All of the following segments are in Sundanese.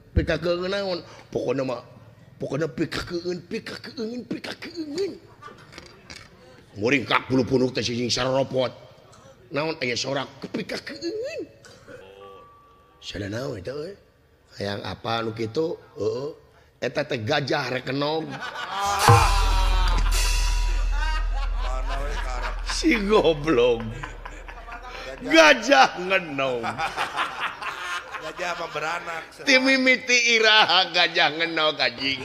Pikakeun naon? Pokona mah pokona pikakeun pikakeun pikakeun. Muringkak bulu punuk teh sing saropot. Naon aya sorak pikakeun. Sada naon eta euy? Hayang apa nu kitu? Heeh. Eta teh gajah rek kenog. Si goblok. Gajah ngenog. Gajah mah beranak. Ti mimiti iraha gajah ngenog anjing.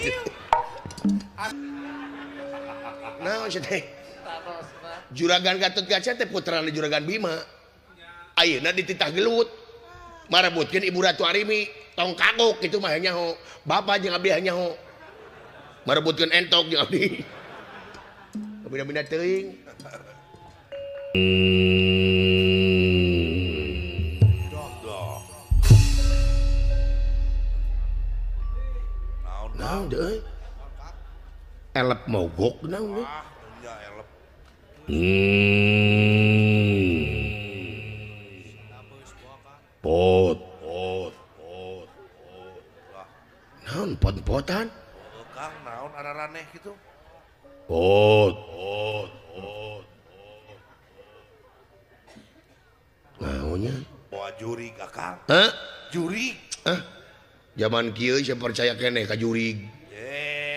Naon sia teh? Juragan Gatotkaca teh putrana Juragan Bima. Ayeuna dititah gelut. Marebutkeun Ibu Ratu Arimi, tong kagok kitu mah nyaho. Bapa jeung abdi nyaho. Marebutkeun entok jeung abdi. Bina-bina teuing. Naon deui? Elep mogok naon deui? Ah, nya elep. Pot, pot, pot, pot. Naon pot-potan? Kang, naon araraneh kitu? Pot, pot, pot. Naonnya? Bawa jurig akang. Hah? Jurig. Hah? Zaman kieu saya percaya keneh ka jurig.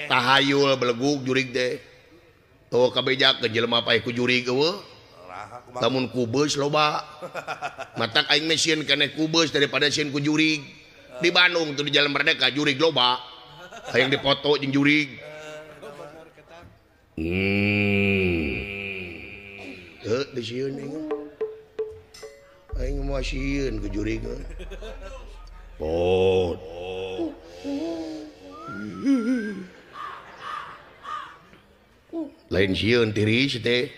Tahayul belegug jurig teh. Eueuh kabeja ke jelema paeh ku jurig eueuh. Lamun ku beus loba. Matak aing mah sieun keneh ku beus daripada sieun ku jurig. Di Bandung tuh di Jalan Merdeka jurig loba. Hayang dipoto jeung jurig. Heuh teu sieun aing. Aing mah sieun ku jurig. Pot. Lain sieun tiris teh.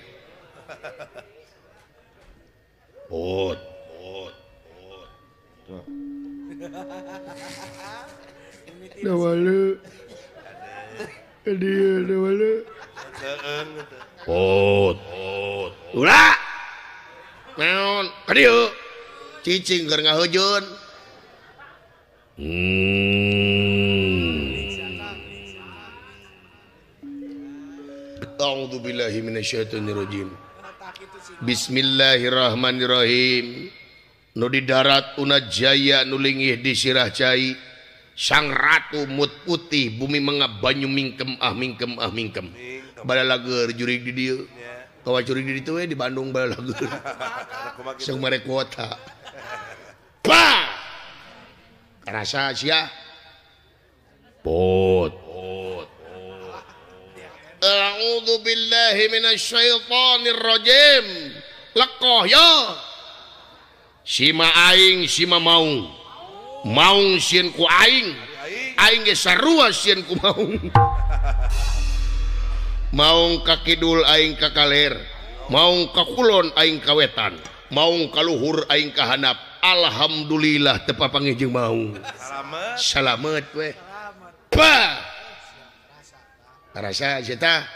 Pot, pot, pot. Dawale. Dia dawale. Pot, pot. Ulah. Naon? Ka dieu. Cicing keur ngahujeun. A'udzu billahi minasyaitonir rajim. Bismillahirrahmanirrahim. Nu di darat Unajaya nu lingih di sirah cai. Sang ratu mut putih bumi mengap banyu mingkem ah mingkem ah mingkem. Balalager jurig di dieu. Kawa jurig di ditu we di Bandung balalager. Sang mere kuota. Pa! Karasa sia. Pot. A'udzu billahi minasyaitonir rajim. Lekoh ya. Sima aing sima maung. Maung sieun ku aing. Aing ge sarua sieun ku maung. Maung ka kidul aing ka kaler. Maung ka kulon aing ka wetan. Maung ka luhur aing ka handap. Alhamdulillah teu papanggih jeung maung. Salamet. Salamet we. Pa. Rasa cita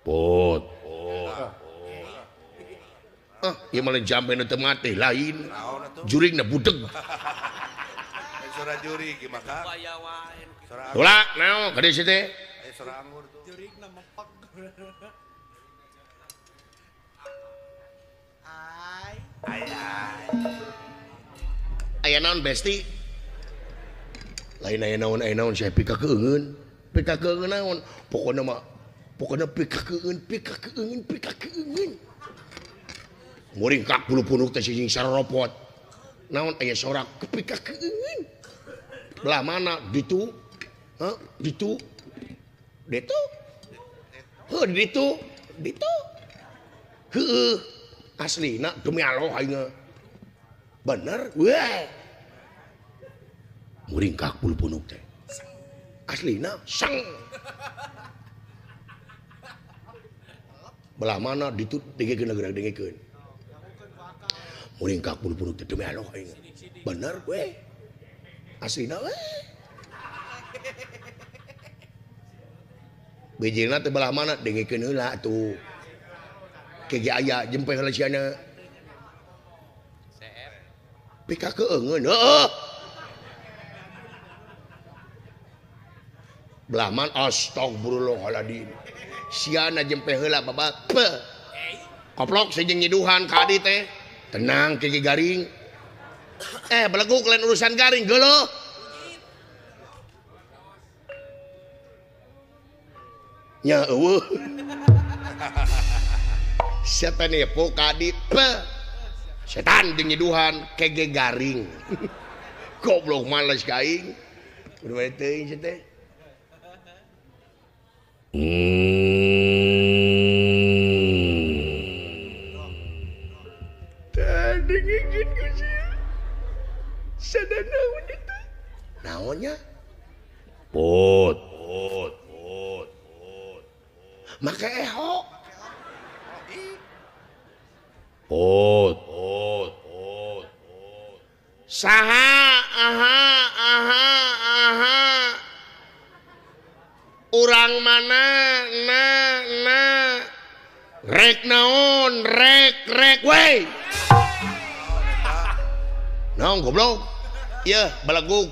pot ah ieu mah jampe nu teu mati lain jurigna budeg sora jurig maka ulah naon ka dieu teh sora anggur tuh jurigna mepek ai ai aya naon besti lain aya naon saya pikakeungeun pikakeun naon pokona mah pokona pikakeun pikakeun pikakeun. Muringkak bulu punuk teh sing saropot. Naon aya sorak pikakeun. Belah mana ditu? Hah? Ditu? Ditu? Heuh ditu? Ditu? Heueuh. Aslina demi Allah aing. Bener we. Muringkak bulu punuk teh. Aslina sang. Belah mana ditu dengekeun geura dengekeun. Muringkak bulu punuk teh demi Allah aing. Bener we. Aslina we. Bijilna teh belah mana dengekeun heula atuh. Ke ge aya jempe heula siana. Pikakeungeun heueuh. Belahman astagfirullahaladzim. Siana jempe heula babak. Koplok sejeng nyiduhan ka adi teh. Tenang kiki garing. Beleguk lain urusan garing geuleuh. Nya eueuh. Setan nepo ka adi. Setan jeung nyiduhan kege garing. Goblok males ka aing. Kudu teuing sia teh. Tadi ngigin ku sia. Sada naon itu? Naonnya? Pot pot pot pot. Make eho. Pot pot pot pot. Saha aha aha aha. Urang mana na na rek naon rek rek wey naon goblok ieu belegug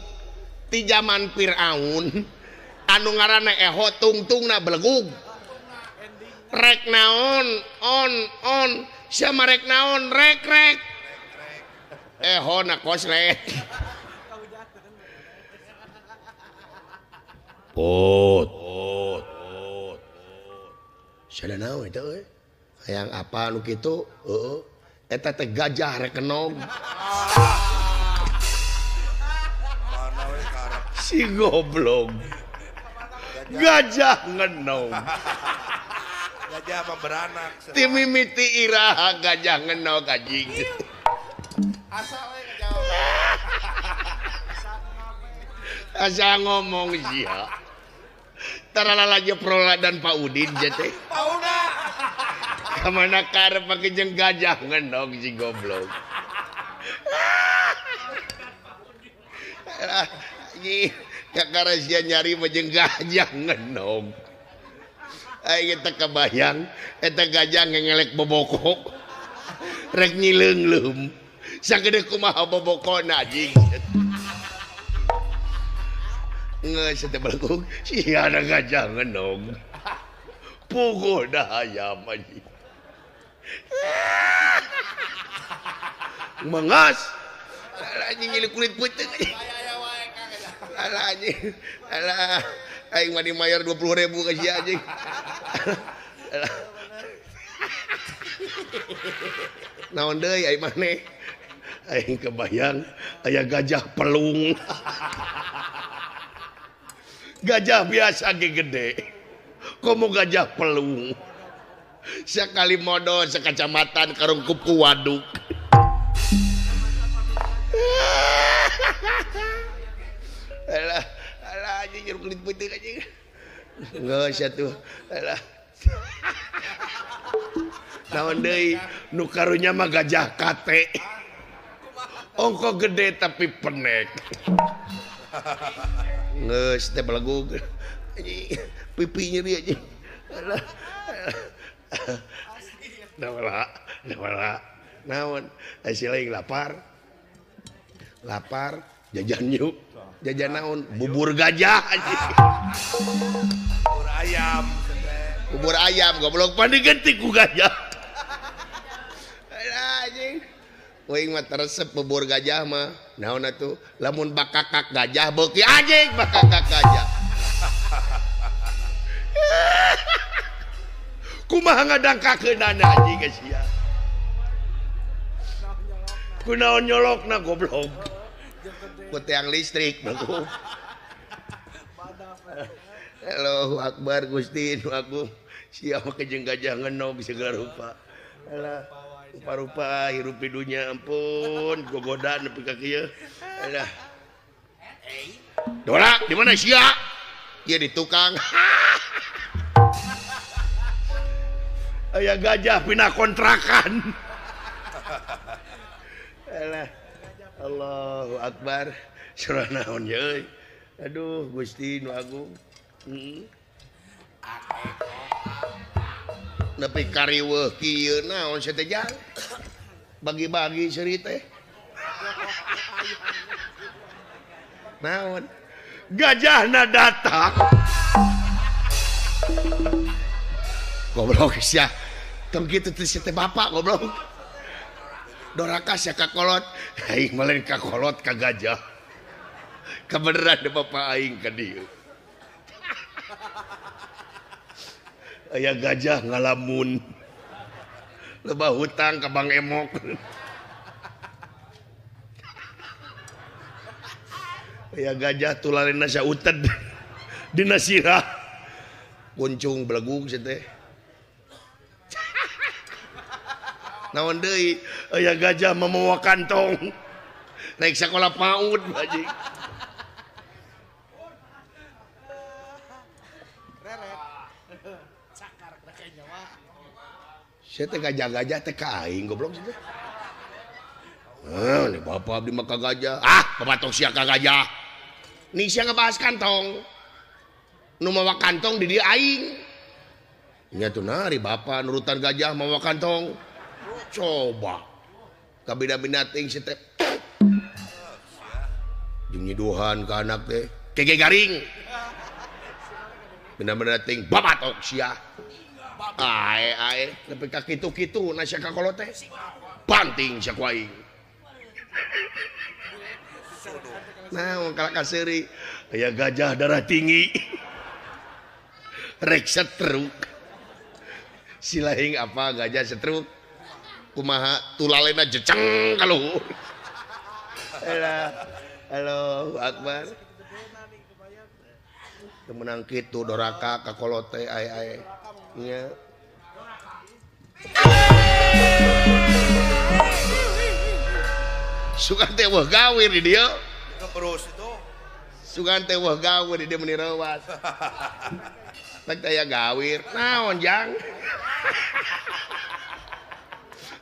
ti zaman Firaun anu ngaranna eho tungtungna belegug rek naon on on sia rek naon rek rek eho na koslet pot pot pot. Sada naon eta euy? Hayang apa nu kitu? Heeh. Eta teh gajah rek kenog. Si goblok. Gajah ngenog. Gajah mah beranak. Ti mimiti iraha gajah ngenog anjing. Asa we ngajawab. Asa ngomong sia. Tarala lagi Prola dan Pak Udin jete. Pauna. Kamana karep pake jeung gajah ngenog si goblok. Anjing, kakara sia nyari mah jeung gajah ngenog. Aing teh kabayang eta gajah ngengelek boboko. Rek nyileungleum. Sagede kumaha bobokona anjing. Ngeus teh belegug sia ada gajah ngenog. Puguh dah hayam anjing. Mengas. Alah anjing ngilu kulit peuteung. Alah anjing. Alah aing mah dimayar 20.000 ka sia anjing. Alah. Naon deui aing maneh? Aing kebayang aya gajah pelung. Gajah biasa ge gede. Komo gajah pelung. Sekali modal sekacamatan karungkup ku waduk. Alah, alah anjing jeruk kulit peuteung anjing. Geus atuh. Alah. Naon deui nu karunya mah gajah kate. Ongko gede tapi penek. Geus teh belegug. Anjing pipi nyeri anjing. Alah. Nawala, nawala. Naon? Ai si lapar. Lapar, jajan yuk. Jajan naon? Bubur gajah anjing. Bubur ayam. Bubur ayam goblok pan diganti ku gajah. Alah anjing. Uing mah teresep bubur gajah mah. Naon atuh? Lamun bakakak gajah beuki anjing bakakak gajah. Kumaha ngadangkakeunana anjing ka sia. Kunaon nyolokna goblok. Ku tiang listrik bagus. Allahu Akbar Gusti nu agung. Sia mah jeung gajah ngenog segala rupa. Alah, rupa-rupa hirup di dunya ampun gogoda nepi ka kieu. Alah. Dora, di mana sia? Ieu di tukang. Aya gajah pindah kontrakan. Alah. Allahu Akbar. Surah naon ye euy. Aduh Gusti nu agung. Heeh. Nepi kariweuh kieu naon sia teh jang. Bagi-bagi seuri teh. Naon? Gajahna datang. Goblok sia. Tong kitu teh sia teh bapak goblok. Doraka sia ka kolot. Aing mah lain ka kolot ka gajah. Kabeneran da bapak aing ka dieu. Aya gajah ngalamun. Loba hutang ka Bang Emok. Aya gajah tularena sauted dina sirah. Kuncung belegug sia teh. Naon deui aya gajah mamawa kantong. Naik sakola PAUD anjing. Sia teh gajah-gajah teh ka aing goblok sia teh. Heuh, ni bapak abdi mah ka gajah. Ah, bapak tong sia ka gajah. Nih sia ngebahas kantong. Nu mawa kantong di dieu aing. Nya tuh nari bapak nurutan gajah mawa kantong. Coba. Kabina-bina teuing sia teh. Jeung nyiduhan ka anak teh. Kege garing. Bina-bina teuing babatok sia. Ae ae nepi ka kitu-kitu na sia ka kolot teh. Banting sia ku aing. Nah, kalah kaseuri aya gajah darah tinggi. Rek setruk. Silahing apa gajah setruk? Kumaha tulalena jeceng ka luhur. Alah, Allahu Akbar. Teu meunang kitu doraka ka kolot teh ae ae. Nya. Sugan teh weuh gawir di dieu. Terus itu. Sugan teh weuh gawir di dieu meuni reuas. Teh aya gawir. Naon jang?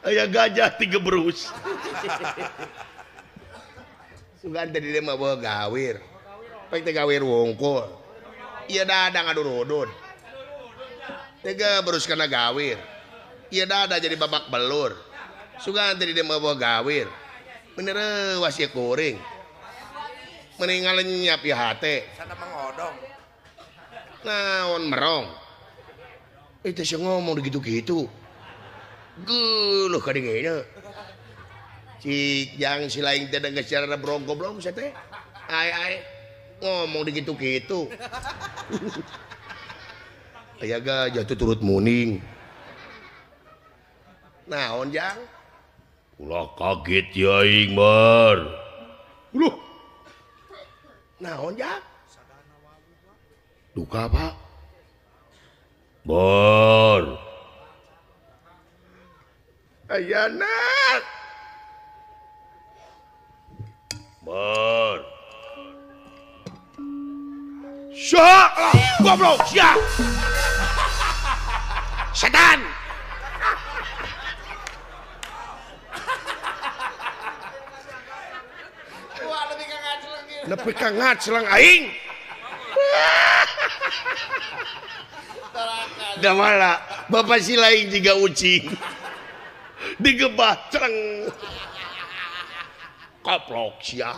Aya gajah tiga berus. Sugan teh di dieu mah weuh gawir. Pek teh gawir wungkul. Ieu dada ngadurudun. Tiga berus kana gawir. Ieu dada jadi babak belur. Sugan teh di dieu mah weuh gawir. Bener reuas ieu kuring. Mending ngalenyap ieu hate. Sana mangodong. Naon merong. Teh sia ngomong gitu-gitu. Geuleuh ka dingeuna. Cik jang si laing teh geus cara brong goblok sia teh. Ae ae ngomong digitu-gitu. Aya gajah tuh turut muning. Naon jang? Ulah kaget ya aing bar. Uluh. Naon jang? Duka pak? Bar. Ayana. Bar. Syah, goblok sia. Setan. Nepi ka ngacleng aing. Damala bapak si lain jiga ucing. Digebah cleng. Koplok sia.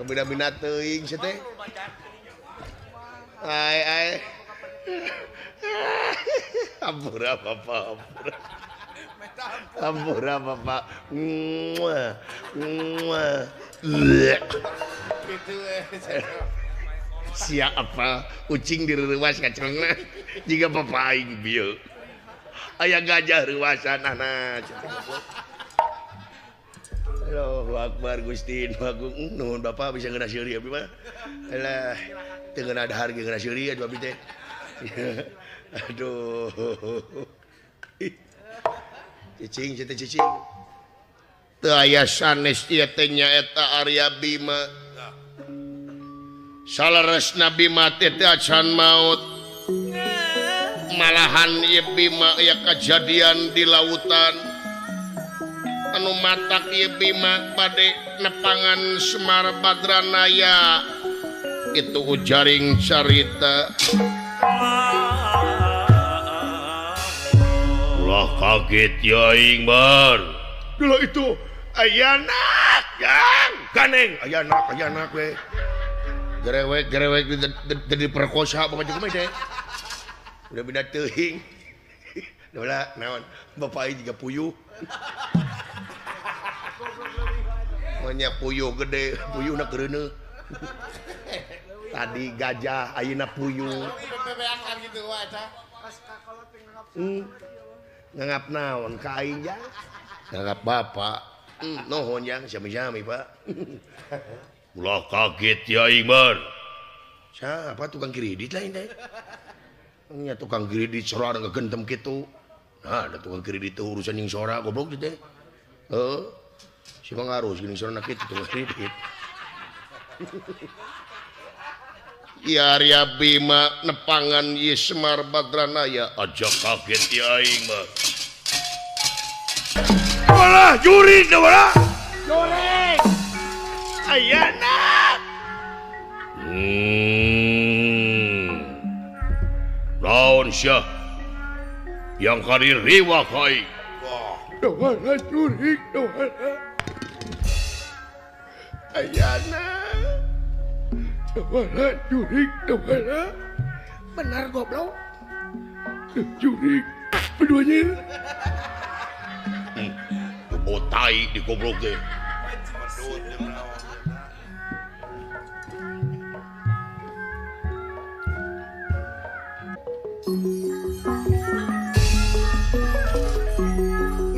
Beda-beda teuing sia teh. Ai ai. Ampura bapak, ampura. Ampura bapak. Muah. Muah. Siapa ucing direuwas kacelengna jiga bapak aing bieu. Aya gajah reuwasan anak. Allahu Akbar Gusti Agung. Nuhun bapak bisa ngeunah seuri abdi mah. Alah, teu ngeunah dahar ge ngeunah seuri atuh abdi teh. Aduh. Cicing teh cicing. Teu aya sanes ieu teh nyaeta Arya Bima. Saleresna Bima teh teu acan maot. Malahan ieu Bima aya kajadian di lautan. Anu matak ieu Bima bade nepangan Semar Badranaya. Itu ujaring carita. Ulah kaget ya aing bar. Dulu itu ayanak yang ganeng ayanak ayanak we. Gerewek gerewek jadi perkosa bapak juga mah deh. Udah beda teuing. Dola naon bapak aing juga puyuh. Manya puyuh gede, puyuhna keureuneuh. Tadi gajah ayeuna puyuh. Ngangap naon ka aing jang? Ngangap bapak. Nuhun jang, sami-sami Pak. Ulah kaget ya aing mah. Siapa tukang kredit lain teh? Nya tukang kredit sora ngegentem kitu. Nah, ada tukang kredit teh urusan jeung sora goblok teh. Heuh. Si mangarus geuning sorana kitu tukang kredit. Ya Arya Bima nepangan Yi Semar Badranaya aja kaget ya aing mah. Walah jurig da walah. Jurig. Ayana. Naon sia yang karir riwa kai. Walah jurig da walah. Ayana. Wala jurig wala. Benar goblok. Jurig keduanya. Botai di goblok teh.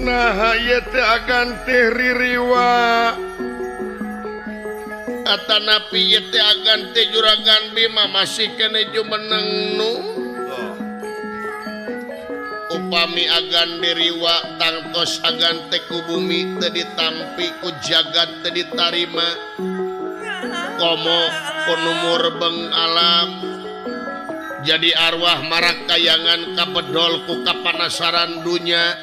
Nah, ieu teh agan teh ririwa. Atanapi ieu teh agan teh Juragan Bima masih keneh jumeneng nu. Upami agan diriwa tangtos agan teh ku bumi teu ditampi ku jagat teu ditarima. Komo kunumur beng alam. Jadi arwah marakayangan kabedol ku kapanasaran dunya.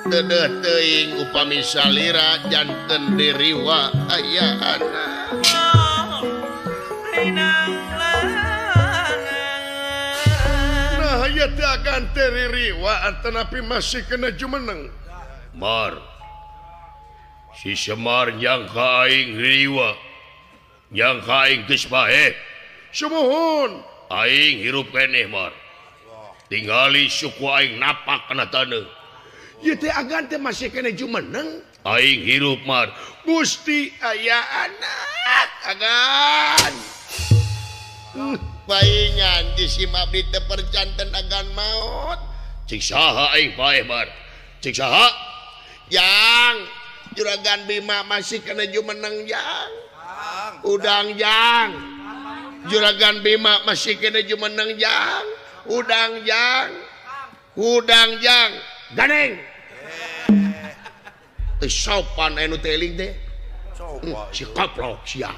Dedeh teuing upami salira janten diriwa aya anak. Nah ieu teh agan teh ririwa atanapi masih kena jumeneng. Mar si Semar nyangka aing riwa, nyangka aing geus bae. Sumuhun aing hirup keneh Mar. Tingali suku aing napak kana taneuh. Ieu teh agan teh masih kena jumeneng. Aing hirup Mar. Gusti aya anak agan. Paingan di sim abdi teh percanten agan maot. Cik saha aing paeh Mar. Cik saha? Jang Juragan Bima masih kena jumeneng jang. Udang jang. Juragan Bima masih kena jumeneng jang. Udang jang. Udang jang. Ganeng. Teu sopan anu teh eling teh. Si kaplok sia.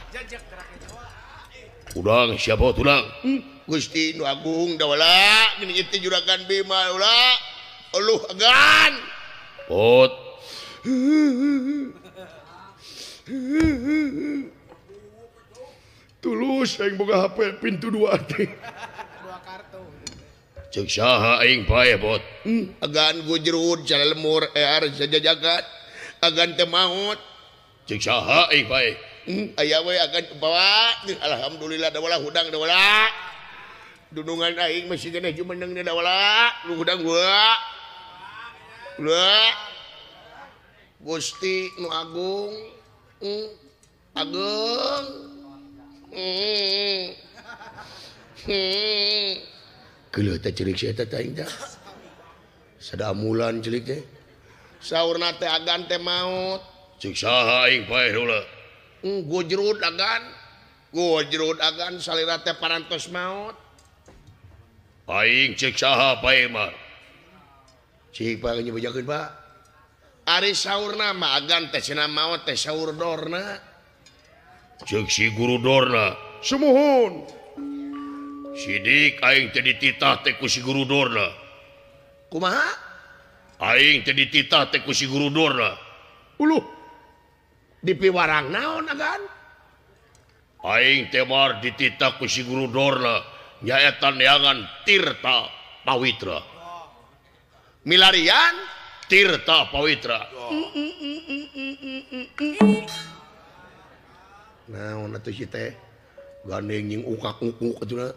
Udang siapa tulang? Gusti nu agung dawala gini ieu teh Juragan Bima ulah. Eluh agan. Pot. Tulus aing boga HP pintu 2 teh. 2 kartu. Ceuk saha aing paeh bot. Agan gujrud salemur ear sajajagat. Agan teh maot. Ceuk saha aing paeh. Aya we agan bawa. Alhamdulillah dawala hudang dawala. Dunungan aing masih keneh jumeneng dawala. Nu hudang gua. Gua. Gusti nu agung. Agung. Geuleuh teh cerik si eta teh aing teh. Sadamulan cerik teh. Saurna teh agan teh maot. Ceuk saha aing paeh heula. Gujrud agan. Gujrud agan salira teh parantos maot. Aing ceuk saha paeh mah. Cik pak nyebejakeun Pak. Ari saurna mah agan teh cenah maot teh saur dorna. Ceuk si guru dorna. Sumuhun. Sidik aing teh dititah teh ku si guru dorna. Kumaha? Aing teh dititah teh ku si guru dorna. Uluh. Dipiwarang naon agan? Aing teh mar dititah ku si guru dorna nyaeta neangan Tirta Pawitra. Milarian Tirta Pawitra. Naon atuh si teh? Gandeng jeung ukak-ukuk atuh.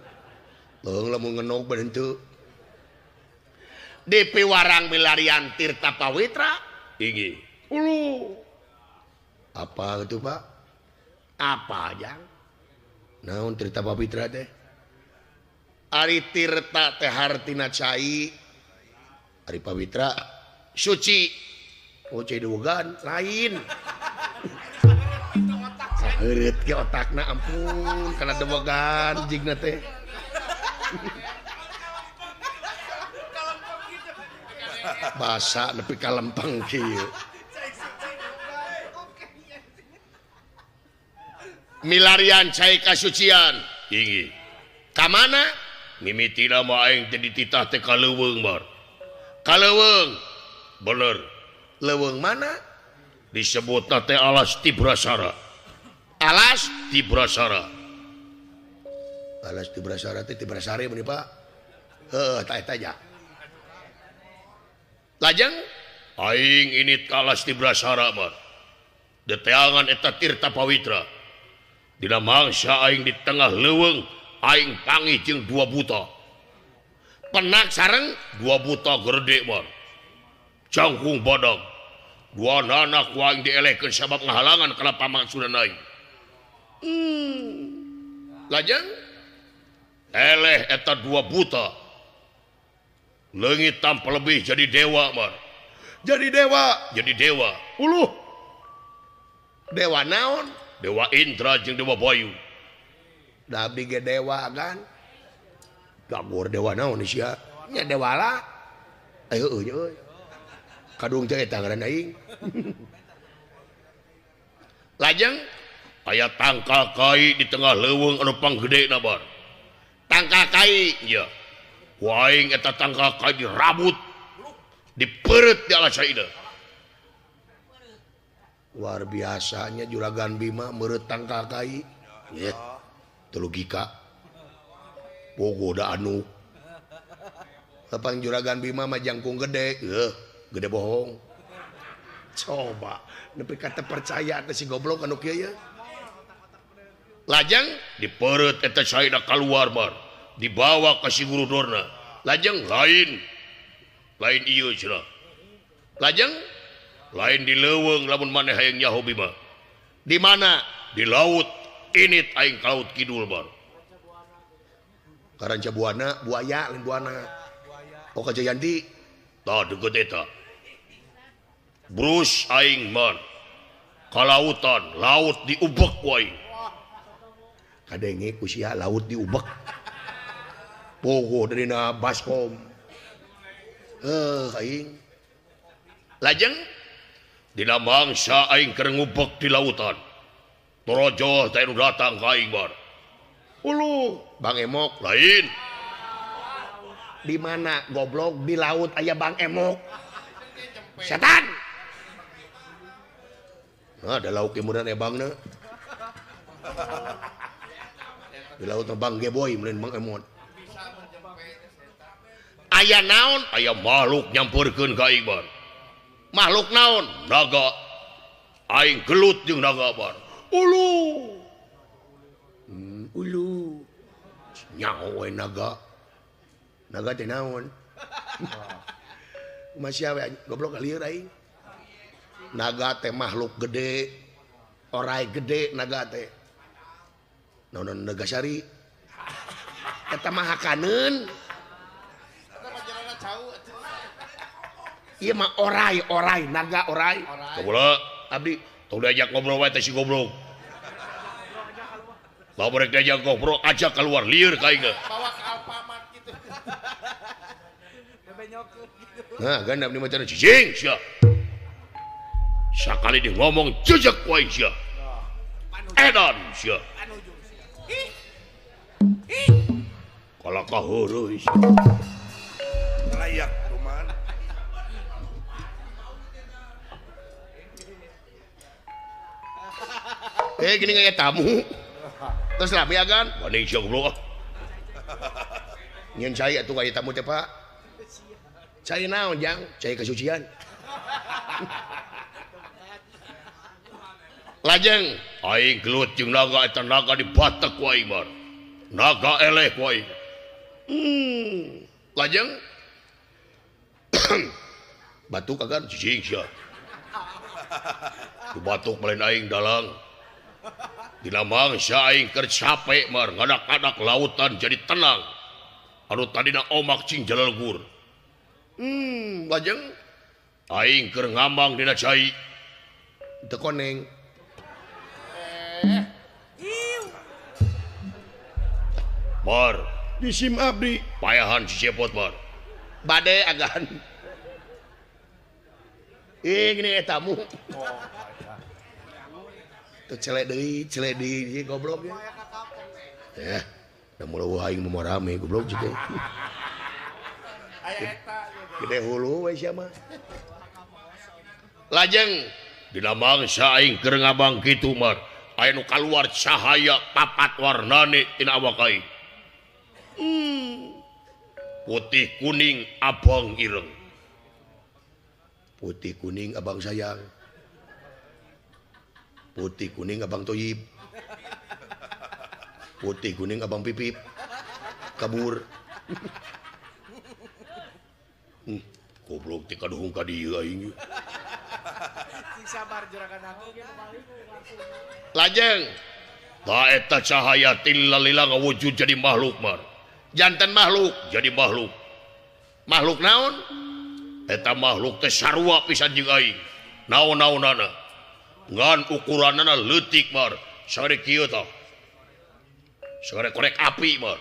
Leung lamun ngenog bae henteu. DP warang milarian Tirta Pawitra inggih. Ulu. Apa itu Pak? Apa jang? Naon Tirta Pawitra teh? Ari Tirta teh hartina cai. Ari Pawitra suci. Oh cai dugan lain. Saheureut ge otakna ampun kana dewogan jigna teh. Basa nepi ka lempeng kieu. Milarian cai kasucian inggih. Ka mana? Mimitina mah aing teh dititah teh ka leuweung bar. Ka leuweung. Bener. Leuweung mana? Disebutna teh alas Tibrasara. Alas Tibrasara. Alas Tibrasara teh Tibrasari mun Pak. Heuh tah eta ja. Lajeng aing ini alas Tibrasara mah. Deteangan eta Tirta Pawitra. Dina mangsa aing di tengah leuweung aing panggih jeung dua buta. Penak sareng dua buta gede mah. Jangkung badag. Dua nanak ku aing dielehkeun sabab ngahalangan kana pamangsudan aing. Lajeng eleh eta dua buta. Leungit tanpa lebih jadi dewa mar. Jadi dewa, jadi dewa. Uluh. Dewa naon? Dewa Indra jeung Dewa Bayu. Da abdi ge dewa kan. Gagor dewa naon sia? Nya dewala. Ayo euy euy. Kadung teh eta ngaran aing. Lajeng aya tangkal kai di tengah leuweung anu panggedena bar. Tangkal kai nya. Ku aing eta tangkal kai dirabut. Dipeureut di alas saida. Luar biasanya Juragan Bima meureut tangkal kai. Ya. Teu logika. Pogo da anu. Lapang Juragan Bima mah jangkung gede, heuh, gede bohong. Coba nepi ka teu percaya teh si goblok anu kieu ye. Lajeng dipeureut eta saida kaluar bar. Dibawa ka si guru Dorna. Lajeng lain. Lain ieu cenah. Lajeng lain di leuweung lamun maneh hayang nyaho Bima. Di mana? Di laut. Init aing ka laut kidul bar. Karanca buana, buaya lain buana. Oh ka Jayanti. Tah deukeut eta. Brus aing man. Ka lautan, laut diubek ku aing. Kadenge ku sia laut diubek. Pogo dirina baskom. Aing. Lajeng dina mangsa aing keur ngubek di lautan. Torojo teh nu datang ka aing bar. Ulu, Bang Emok lain. Di mana goblok di laut aya Bang Emok. Setan. Nah, ada lauk imunan ebangna. Di laut Bang Geboy meureun Bang Emot. Aya naon? Aya makhluk nyamperkeun ka aing bar. Makhluk naon? Naga. Aing gelut jeung naga bar. Ulu. Ulu. Nyaho we naga. Naga teh naon? Masih we goblok lieur aing. Naga teh makhluk gede. Orai gede naga teh. Naon Nagasari? Eta mah hakaneun. Ieu mah orai, orai, naga orai. Goblok, abdi tong diajak ngobrol wae teh si goblok. Lamun rek diajak ngobrol ajak keluar lieur ka aing. Bawa ke Alfamart gitu. Bebenyokeun gitu. Nah, gandap abdi mah cicing sia. Sakali di ngomong jejek wae sia. Edan sia. Kalau kaheureuy sia. Layak kuman. Gini kayak tamu. Terus rame agan, wani sia goblok. Nyen cai atuh kayak tamu teh, Pak. Cai naon, Jang? Cai kesucian. Lajeng aing gelut jeung naga eta naga dibatek ku aing bar. Naga eleh ku aing. Lajeng Batuk agan cicing sia. Ku batuk melain aing dalang. Dina mangsa aing keur capek mar ngadak-ngadak lautan jadi tenang. Anu tadina omak cing jalalgur. Lajeng aing keur ngambang dina cai. Teu koneng. Mar, disim abdi payahan si Cepot mar. Bade agan. Gini etamu. Tuh celek deui goblok ya. Eh, da mulai aing mah rame goblok juga. Gede hulu we sia mah. Lajeng dina mangsa aing keur ngabang kitu mar, aya nu kaluar cahaya papat warnane tina awak aing. Putih kuning abang ireng. Putih kuning abang sayang. Putih kuning abang toyib. Putih kuning abang pipip. Kabur. Goblok teh kaduhung ka dieu aing. Sing sabar juragan aku. Lajeng ta eta cahaya tillalila ngawujud jadi makhluk mar. Jantan makhluk jadi makhluk. Makhluk naon? Eta makhluk teh sarua pisan jeung aing. Naon-naonana. Ngan ukuranana leutik mar. Sagede kieu tah. Sagede korek api mar.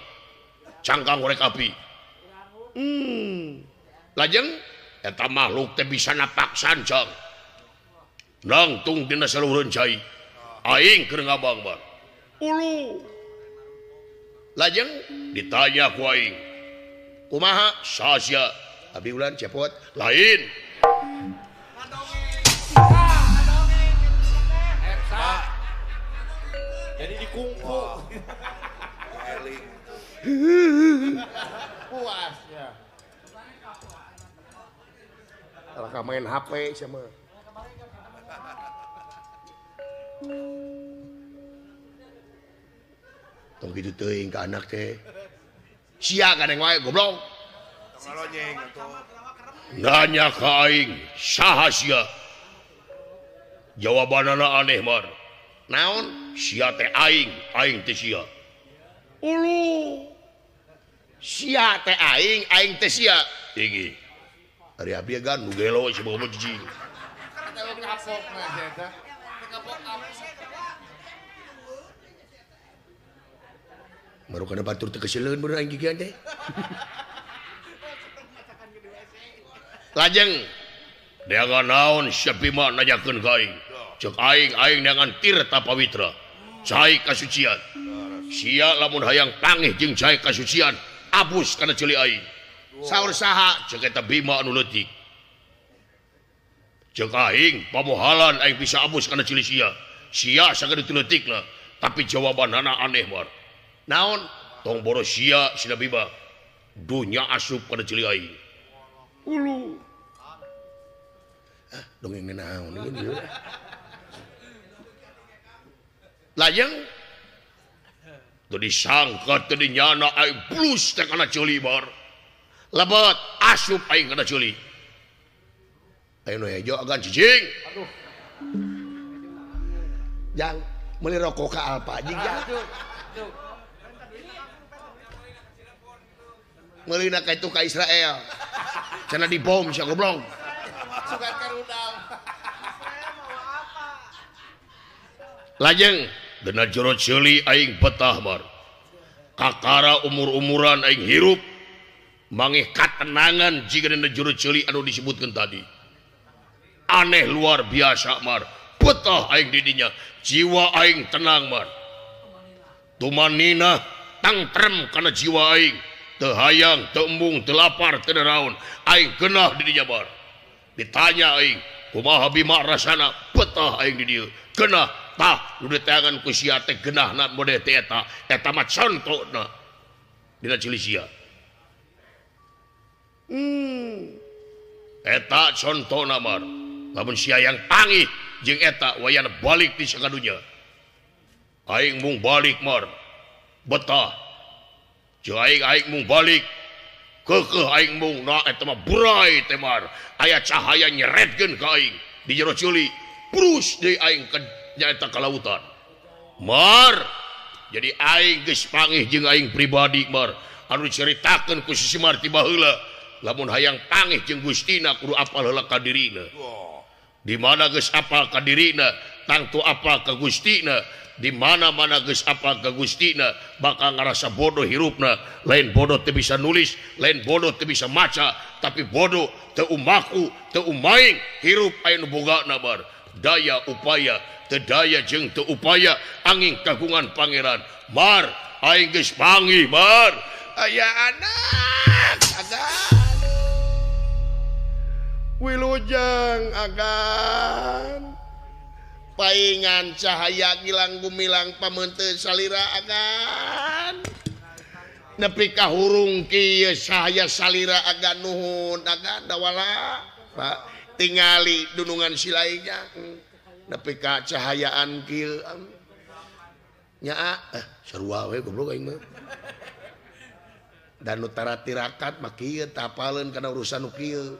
Cangkang korek api. Lajeng eta makhluk teh bisa napak sancang. Nangtung dina saluhureun cai. Aing keur ngabang mar. Ulu. Lajeng ditanya ku aing. Kumaha? Sasia. Abi ulan Cepot lain. Jadi dikungfu. Puas ya. Kalau main HP sama. Tong kitu teuing ka anak teh. Sia gandeng wae goblok. Nanya ka aing saha sia? Jawabanana aneh mar. Naon? Sia teh aing, aing teh sia. Ulu. Sia teh aing, aing teh sia. Tinggi. Ari abdi gan nu gelo si bobo jijing. Baru kana batur teu kesileun bener aing gigian teh. Lajeng neangan naon sia Bima nanyakeun ka aing. Ceuk aing aing neangan tirta pawitra. Cai kasucian. Sia lamun hayang pangih jeung cai kasucian, abus kana ceuli aing. Saur saha? Ceuk eta Bima anu leutik. Ceuk aing pamohalan aing bisa abus kana ceuli sia. Sia sagede teu leutikna, tapi jawabanana aneh mar. Naon? Tong boros sia sina Bima. Dunya asup kana ceuli aing. Ulu. Ah, dongeng naon ieu. Lajeng teu disangka teu dinyana aing blus teh kana ceuli bar. Lebet asup aing kana ceuli. Ayo nu hejo agan cicing. Aduh. Jang meuli rokok ka Alfa jeung jang. Meulina ka itu ka Israel. Cenah dibom sia goblok. Sugan karudang. Lajeng dina jero ceuli aing betah mar. Kakara umur-umuran aing hirup mangih katenangan jiga dina jero ceuli anu disebutkeun tadi. Aneh luar biasa mar. Betah aing di dinya, jiwa aing tenang mar. Tumanina tangtrem kana jiwa aing. Teu hayang, teu embung, teu lapar, teu naraon. Aing genah di dinya bar. Ditanya aing, kumaha Bima rasana? Betah aing di dieu. Genah tah nu diteangan ku sia teh genahna modeh teh eta. Eta mah contona dina ceuli sia. Eta contona mar. Lamun sia yang pangih jeung eta wayana balik di sakadunya. Aing mung balik mar. Betah. Jeung aing aing mung balik Keukeuh aing mungna eta mah burai teh mar. Aya cahaya nyeretkeun ka aing di jero ceuli. Prus deui aing ke nyaeta ka lautan. Mar. Jadi aing geus pangih jeung aing pribadi mar. Anu diceritakeun ku si Semar ti baheula. Lamun hayang pangih jeung Gustina kudu apal heula ka dirina. Di mana geus apal ka dirina, tangtu apal ka Gustina. Di mana-mana geus apal ka Gustina bakal ngarasa bodoh hirupna. Lain bodoh teu bisa nulis, lain bodoh teu bisa maca, tapi bodoh teu umaku, teu umaing hirup aya nu bogana bar. Daya upaya, teu daya jeung teu upaya angin kagungan pangeran. Mar, aing geus panggih mar. Aya anak agan. Wilujeng agan. Paingan cahaya gilang gumilang pameunteun salira agan. Nepi ka hurung kieu cahaya salira agan nuhun agan dawala. Pak tingali dunungan silainya nepi ka cahayaan kieu nya sarua we goblok aing mah. Dan nu tarakat mah kieu tapaleun kana urusan nu kieu.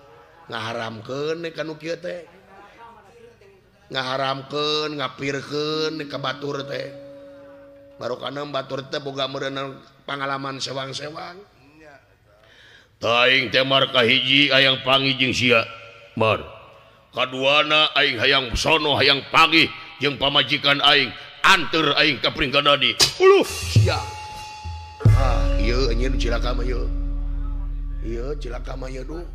Ngaharamkeun ka nu kieu teh. Ngaharamkeun ngapirkeun ka batur teh. Barokana batur teh boga meureunna pangalaman sewang-sewang. Taing teh mar kahiji hayang panggih jeung sia. Mar. Kaduana aing hayang sono hayang panggih jeung pamajikan aing, anteur aing ka Pringgadani. Uluh sia. Ah, ieu anjeun cilaka mah ieu. Ieu cilaka mah ieu duh.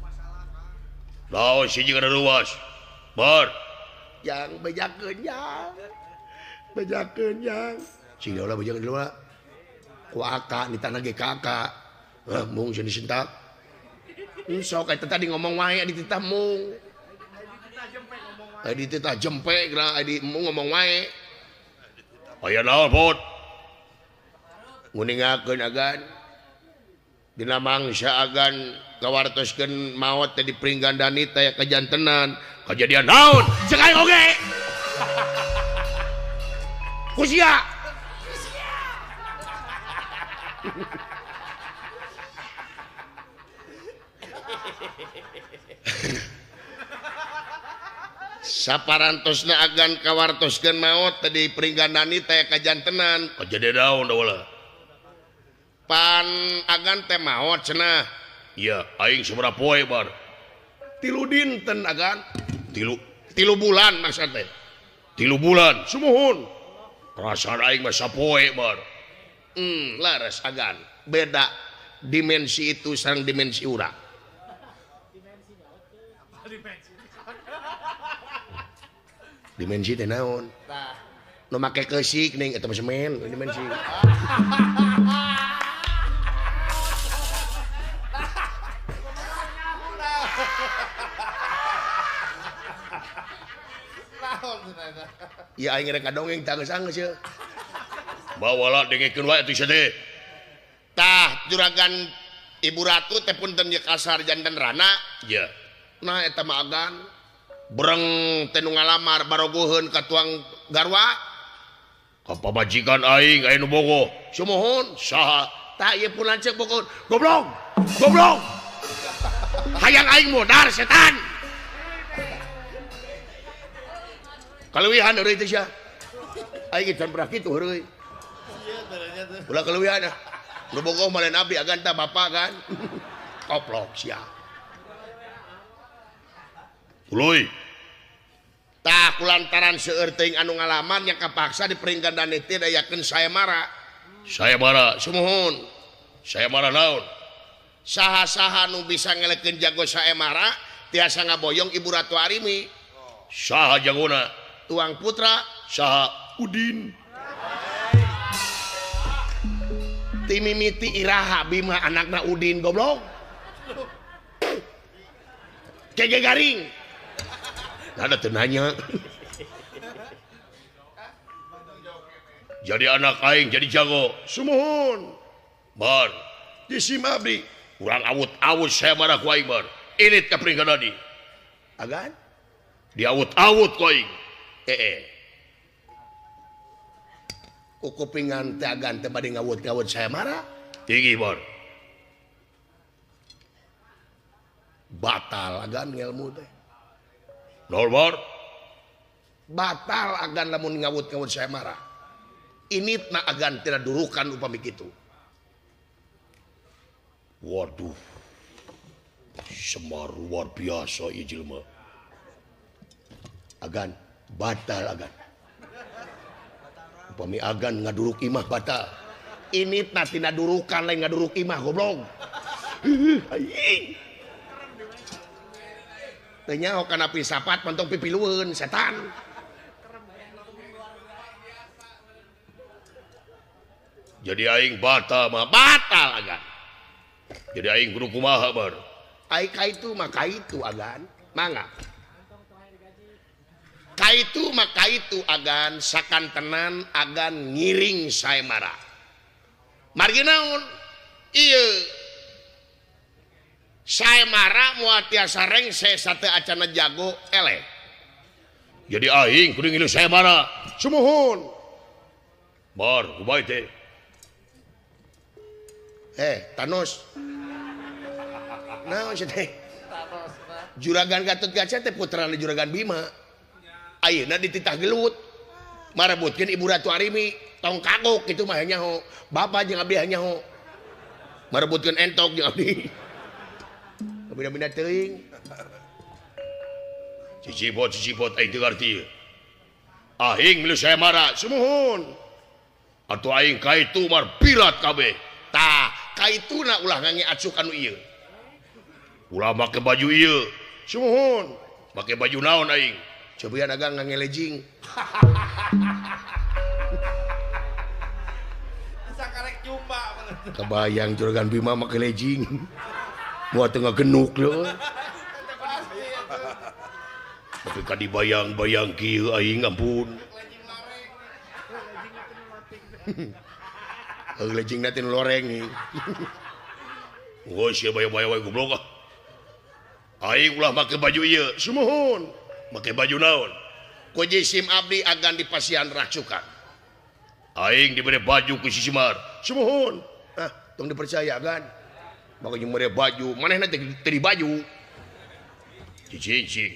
Laos hiji kada ruas. Mar. Yang bejakeun yang. Bejakeun yang. Cing ulah bejakeun ulah. Ku aka ditana ge ka aka. Heuh mung sieun disentak. Sok eta tadi ngomong wae dititah mung. Ai dititah jempe geura ai di mung ngomong wae. Aya naon pot? Nguningakeun agan. Dina mangsa agan kawartoskeun maot teh di Pringgandani teh kajantenan. Kajadian naon? Ceuk aing oge. Ku sia. Saparantosna agan kawartoskeun maot teh di Pringgandani teh kajantenan. Kajadian naon da pan agan teh maot cenah. Iya, aing sabaraha poe bar. 3 dinten agan. Tilu bulan maksud teh. 3 bulan, sumuhun. Perasaan aing mah sapoe bar. Laras agan. Beda dimensi itu sareng dimensi urang. Dimensi teh naon? Nu make keusik ning eta mah semen dimensi. Ya aing rek dongeng tah geus anggeus ye. Bawalah dengekeun wae atuh teh. Tah juragan Ibu Ratu teh punten ye kasar janten rana. Iya. Nah eta mah agan breng teh nu ngalamar barogoheun ka tuang garwa. Ka pamajikan aing aya nu bogoh. Sumuhun saha? Tah ieu pun lanceuk bogoh. Goblok. Goblok. Hayang aing modar setan. Kaleuwihan euy teh sia. Aing can pernah kitu heureui. Ulah kaleuwihan ah. Nu bogoh mah lain abdi agan tah bapak kan. Koplok sia. Tuluy. Tah kulantaran seueur teuing anu ngalaman nya kapaksa di Pringgandani teh dayakeun sayembara. Sayembara sumuhun. Sayembara naon? Saha-saha nu bisa ngelekeun jago sayembara tiasa ngaboyong Ibu Ratu Arimi. Saha jagona? Tuang putra saha Udin. Timimiti iraha Bima anakna Udin goblok. Kege garing. Ada teu nanya. Jadi anak aing jadi jago. Sumuhun. Bar. Disim abdi. Urang awut-awut saya marah ku aing bar. Ilit ka Pringgandani. Agan? Diawut-awut ku aing. Kupingan teh agan teh bade ngawut-ngawut saya marah. Tinggi bar. Batal agan ngelmu teh. Normal. Batal agan lamun ngawut-ngawut saya marah. Ini na agan tidak durukan upami kitu. Waduh. Semar luar biasa ieu jelema. Agan batal agan. Upami agan ngaduruk imah batal. Ini na tina durukan lain ngaduruk imah goblok. Aing. Teu nyaho kana pisapat mentong pipilueun setan. Jadi aing batal mah batal agan. Jadi aing kudu kumaha bar? Aing ka itu mah ka itu agan. Mangga. Ka itu mah ka itu agan sakantenan agan ngiring sae mara. Margi naon? Ieu sae mara moal tiasa rengse sate acana jago eleh. Jadi aing kudu ngilu sae mara. Sumuhun. Bar kumaha teh? Thanos. Naon sih teh? Juragan Gatotkaca teh putrana Juragan Bima. Ayeuna dititah gelut. Marebutkeun Ibu Ratu Arimi, tong kagok kitu mah nyaho. Bapa jeung abdi nyaho. Marebutkeun entok jeung abdi. Bina-bina teuing. Cicipot aing teu ngarti. Aing milu saya marah, sumuhun. Atuh aing ka itu mar pirat kabeh. Tah, ka ituna ulah ngange acuk anu ieu. Ulah make baju ieu. Sumuhun. Make baju naon aing? Cobian agang ngange lejing. Sakarek jumba. Kebayang Juragan Bima make lejing. Moal teu ngagenuk leuh. Tapi ka dibayang-bayang kieu aing ampun. Lejing na teh loreng nih. Geus sia bayang-bayang wae goblok ah. Aing ulah make baju ieu. Sumuhun. Make baju naon? Ku jisim abdi agan dipasihan racukan. Aing dibere baju ku si Semar. Sumuhun. Ah, tong dipercaya agan. Maka jeung mere baju, manehna teh teu di baju. Cicing.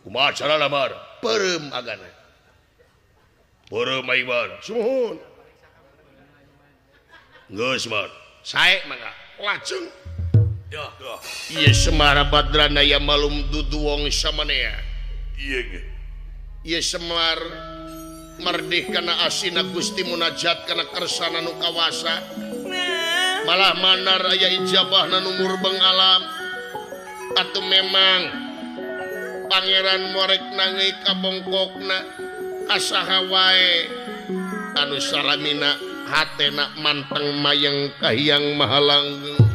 Kumaha carana mar? Peureum agan. Peureum aing mar. Sumuhun. Geus mar. Sae mangga. Lajeng. Ieu Semar Badrana ya malum dudu wong samanea. Ieu ge. Ieu Semar merdih kana asina Gusti munajat kana kersana nu kawasa. Malah manar aya ijabahna nu murbeng alam. Atuh memang pangeran morek nangei kabongkokna kasaha wae anu salamina hatena manteng mayeng kahiyang mahalanggeng.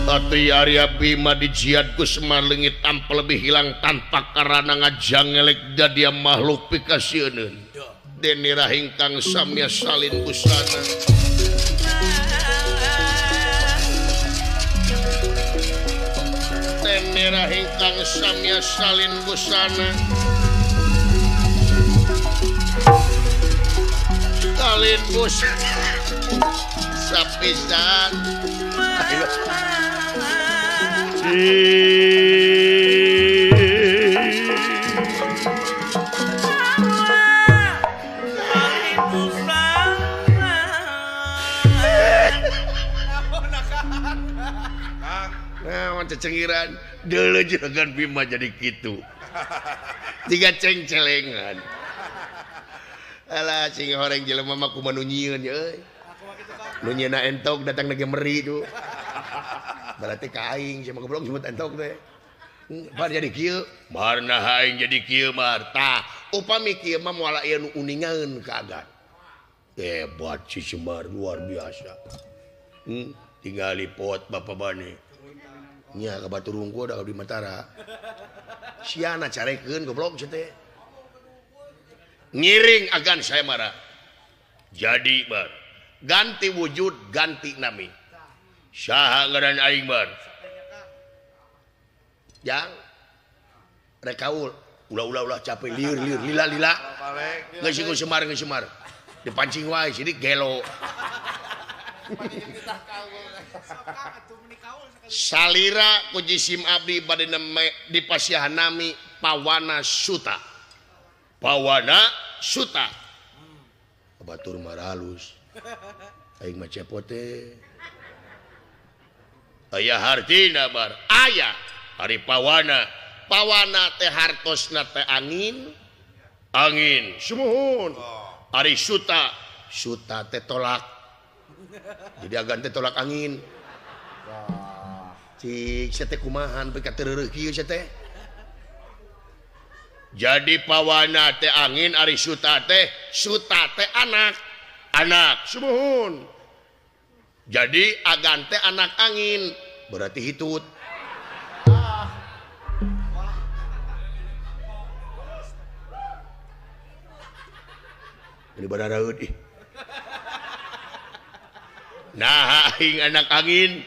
Atuh Arya Bima dijiad ku Semar leungit tanpa lebih hilang tanpa karana ngajangelek dadia makhluk pikasieun. Dene rahingkang samya salin busana. Dene rahingkang samya salin busana. Salin busana. Sapisan. Nah, cecengiran deuleu Juragan Bima jadi kitu. Tiga cengcelengan. Alah sing horeng jelema mah kumaha nu nyieun euy. Nu nyieuna entok datang lagi meri tuh. Berarti ka aing sia mah goblok nyebut entok teh. Bar jadi kieu, marna aing jadi kieu mar. Tah, upami kieu mah moal aya nu uningaeun ka agan. Hebat si Semar luar biasa. Tinggali pot bapa bane. Nya ka batur rungkul da di Matara. Siana carekeun goblok sia teh. Ngiring agan saya marah. Jadi bar ganti wujud ganti nami. Saha ngaran aing bar? Jang rek kaul ulah-ulah ulah capek liur liur lila lila. Geus ku Semar geus Semar. Dipancing wae sidik gelo. Salira ku jisim abdi bade di pasiahan nami Pawana Suta. Pawana Suta. Batur maralus. Aing mah cepot teh. Aya hartina bar. Aya ari pawana. Pawana teh hartosna teh angin. Angin sumuhun. Ari suta, suta teh tolak. Jadi agan teh tolak angin. Cik sia teh kumahan pika teu kieu sia teh. Jadi pawana teh angin ari suta teh anak. Anak sumuhun. Jadi agan teh anak angin berarti hitut. Ini badaraeut ih. Nah aing anak angin.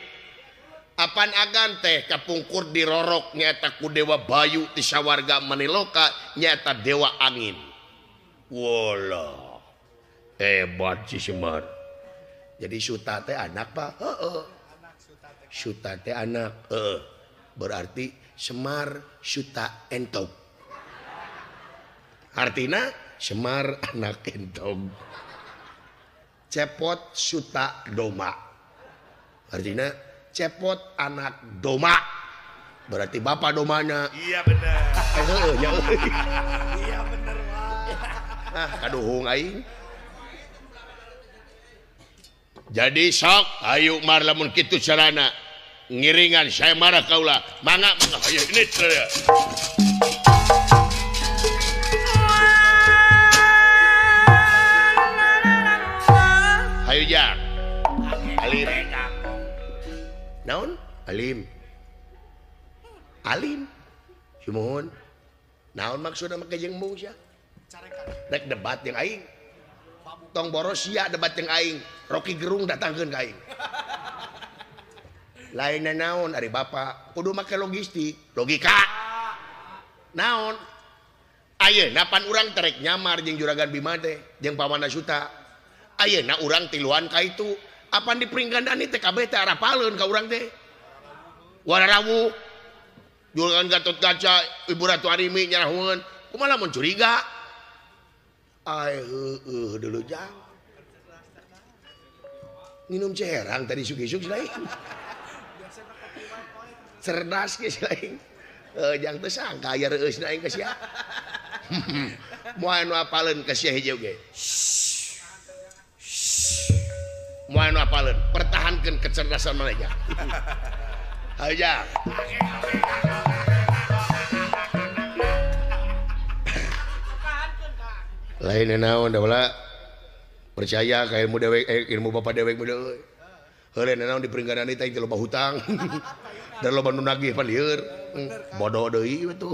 Apan agan teh kapungkur dirorok nyaeta ku Dewa Bayu ti sawarga Maniloka nyaeta Dewa Angin. Wala. Hebat si Semar. Jadi Suta teh anak pak? Heeh. Suta teh anak. Heeh. Berarti Semar Suta entog. Artina Semar anak entog. Cepot Suta doma. Artinya cepot anak doma. Berarti bapak domanya. Iya bener. Heeh nya. Iya bener wah. Ah kaduhung aing. Jadi sok ayo mar lamun kitu carana ngiringan saya marah kaula mangga mangga ayo ini teh. Ayo jak. Alim. Naon? Alim. Alim. Sumuhun. Naon maksudna make jeung embung sia? Rek debat jeung aing. Tong boros sia debat jeung aing. Rocky Gerung datangkeun ka aing. Lainna naon ari bapak kudu make logistik, logika. Naon? Ayeuna pan urang terek nyamar jeung Juragan Bima teh, jeung Pawana Suta. Ayeuna urang tiluan ka itu. Apan di Pringgandani teh kabeh teh arapaleun ka urang teh. Wararawuh. Juragan Gatot Kaca, Ibu Ratu Arimi nyarahungeun. Kumaha lamun curiga? Ai heueuh dulu jang. Minum ceherang tadi isuk-isuk lain. Cerdas ge lain. Jang teu sangka aya reueusna aing ka sia. Moal nu apaleun ka sia hiji oge. Moal nu apaleun, pertahankeun kecerdasan maneh. Hayu jang. Lain naon da bala percaya ka ilmu dewek, ilmu bapak dewek mah euy. Heuleuh naon di Pringgandani teh loba hutang. Dan loba nu nagih pan lieur. Bodoh deui we tuh.